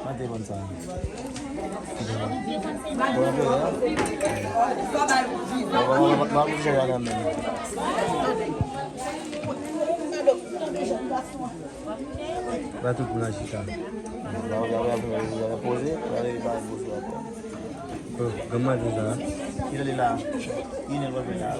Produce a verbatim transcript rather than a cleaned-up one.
Mande bon sa. Ba tout moun al chita. Poze, granm maten sa. Kilè li la? Kilè l la?